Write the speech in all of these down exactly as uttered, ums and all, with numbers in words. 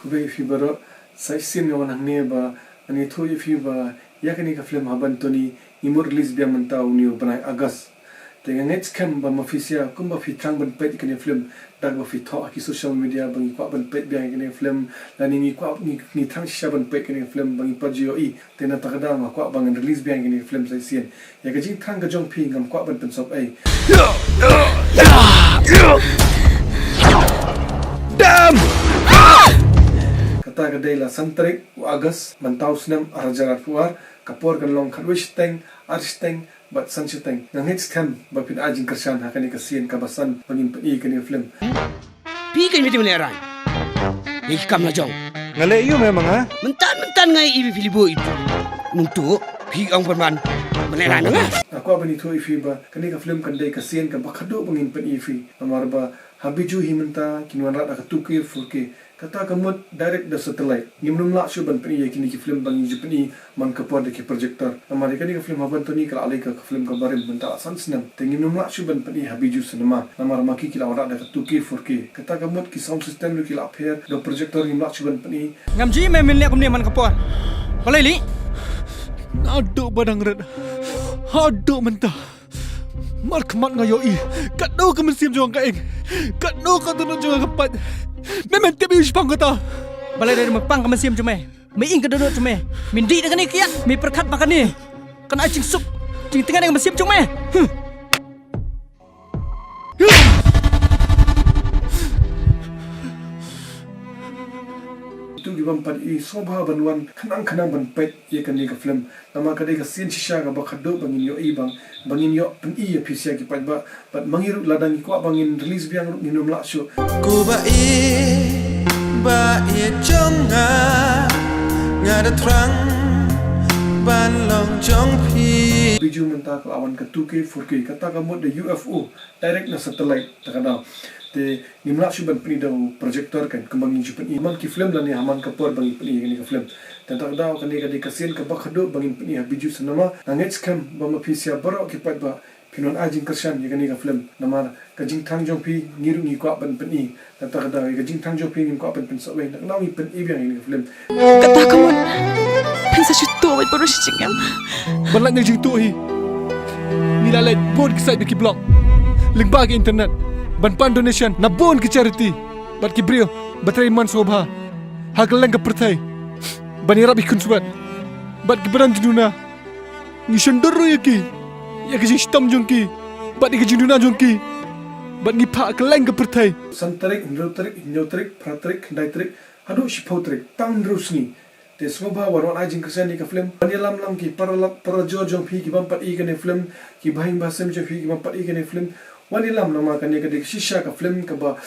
Khublei ïa phi baroh, sa shisien nga wan hangne ba ngan ïathuh ïa phi ba ïa kane ka film Haban Tony ngi mut release biang mynta une u bnai August. Te nga ngeit skhem ba ma phi sha kumba phi thrang ban peit ïa kane ka film da kaba phi thoh ha ki social media ba ngi kwah ban peit biang ïa kane ka film, lane ngi kwah, ngi, ngi thrang shisha ban peit ïa kane ka film ba ngi pat ju ïohi. Te na kata ka daw nga kwah ba ngan release biang ïa kane ka film sa shisien. Ïa ka jingthrang ka jong phi ngam kwah ban pynsop ei. Damn! Kata ka dei la san tarik u August mynta u snem ar hajar arphew ar, ka por kan long khatwei shiteng, ar shiteng bad san shiteng. Nga ngeit skhem ba phin ai jingkyrshan ha kane ka sien kaba san ba ngin pyni ïa kane ka film. Phi kein phi dei ban lehrain ïa ki kam la jong. Nga leh aïu me ma nga? Mynta mynta nga ïohi ba phi leh buh ïa u. Mynta phi ong ban ban lehrain ma nga. Nga kwah ban ïathuh ïa phi ba kane ka film kan dei ka sien kaba khadduh ba ngin pyni ïa phi. Namar ba ha Bijou hi mynta kin wanrah da ka two K four K. Kata ka mut direct da satellite. Ngim nym lah shuh ban pyni ïa kine ki film ba ngi ju pyni man ka por da ki projector. Namar ïa kane ka film Haban Tony ka la leit ka, ka film kaba rim mynta la san snem. Te ngim nym lah shuh ban pyni ha Bijou cinema. Namar ma ki ki la wanrah da ka two K four K. Kata ka mut ki sound system ruh ki la pher, da projector ngim lah shuh ban pyni. Ngam ju ïohi me men leh kumne man ka por. Balei lei? Naduh ba dang rit haduh mynta markhmat nga ïohi katno ka mynsiem jong nga ka ing, katno ka dohnud jong nga ka pait. Me men tip ïa u shaphang kata. Balei dei ma pang ka mynsiem jong me? Me ing ka dohnud jong me. Men dih da kane ka kiad, me pyrkhat ba kane kan ai jingsuk jingtngen ïa ka mynsiem jong me. Huh. Itu ki bym pat ïohi sngewbha ban wan khnang khnang ban peit ïa kane ka film. Namar ka dei ka sien shisha kaba khadduh ba ngin ïohi bang, ba ngin ïoh pyni ïa phi sha ki paidbah. Bad ma ngi ruh lada ngi kwah ba ngin release biang ruh ngin nym lah shuh. Ko ba ïeit, ba ïeit jong nga, nga da thrang ban long jong phi. Bijou mynta ka la wan ka two K four K, kata ka mut da U F O, direct na satellite, ta ka daw. Te ngim lah shuh ban pyni da u projector kan, kumba ngin ju pyni man ki film lane ha man ka por ba ngin pyni ïa kane ka film. Te ta ka daw kane ka dei ka sien kaba khadduh ba ngin pyni ha Bijou cinema. Nga ngeit skhem ba ma phi sha baroh ki paidbah phin wan ai jingkyrshan ïa kane ka film. Namar ka jingthrang jong phi ngi ruh ngi kwah ban pyni. Te ta ka daw ïa ka jingthrang jong phi ngim kwah ban pynsawei. Nang nang ngi pyni biang ïa kane ka film. Kata ka mut phin sa shu tuh bad baroh shi jingim. Ban lait na jingtuh hi ngi la leit bun ki site bad ki blog lyngba ki internet ban pan donation na bun ki charity bad ki briew ba trei man sngewbha ha kylleng ka pyrthei ban ïarap ïa ki khunswet bad kiba don jingduna. Ngi shon dur ruh ïa ki, ïa ka jingshitom jong ki bad ïa ka jingduna jong ki. Bad ngi phah kylleng ka pyrthei. San tarik, hynriew tarik, hynñiew tarik, phra tarik, khyndai tarik haduh shiphew tarik, tang hynriew sngi. Te sngewbha wan wan ai jingkyrshan ïa ka film. Wan ïalam lang ki para lok para jor jong phi ki bym pat ïohi kane film, ki bahaïing bahasem jong phi ki bym pat ïohi kane film. Wan ïalam namar kane ka dei ka shisha ka film kaba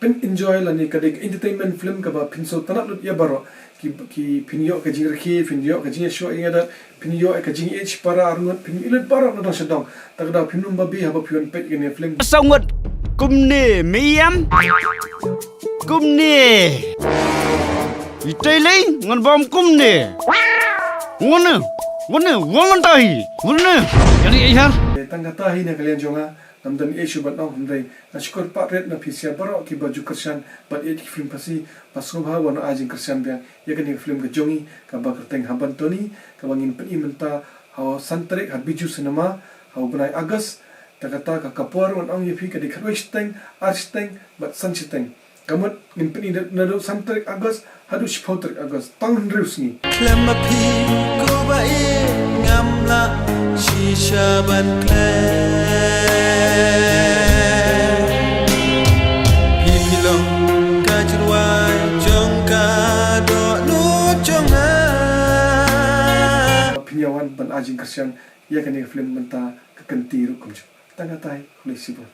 phin enjoy lane ka dei ka entertainment film kaba phin sngewtynnat lut ïa baroh. Ki, ki phin ïoh ka jingrakhe, phin ïoh ka jingïashoh ïa nga da, phin ïoh ka jingïeit shipara arngut, phin ïoh lut baroh na dong sha dong. Ta ka daw phin ym babe haba phi wan peit kane film. Saw ngut kumne me ïam. Kumne. Itei lei ngan bam kumne. Ngone, ngone, ngone tahi. Ngone. Jadi ai ha. Tang kata hi na ka liang jong nga. Ngam don ei shuh ban ong hynrei nga shukor pathriat na phi sha baroh kiba ju kyrshan bad ïeit ki film Khasi. Ba sngewbha wan ai jingkyrshan biang ïa kane ka film ka jong ngi kaba kyrteng Haban Tony kaba ngin pyni mynta ha u san tarik ha Bijou Cinema ha u bnai August. Ta kata ka, ka por wan ong ïa phi ka dei khatwei shiteng, ar shiteng bad san shiteng. Ka mut ngin pyni naduh san tarik August haduh shiphew tarik August, tang hynriew sngi. Khlem ma phi ko ba ïeit ngam lah shisha ban klet. Phi phi long ka jingrwai jong ka dohnud jong nga. Phin ïa wan ban ai jingkyrshan ïa kane ka film mynta ka kynti ruh kumjuh. Tang katai, khublei shibun.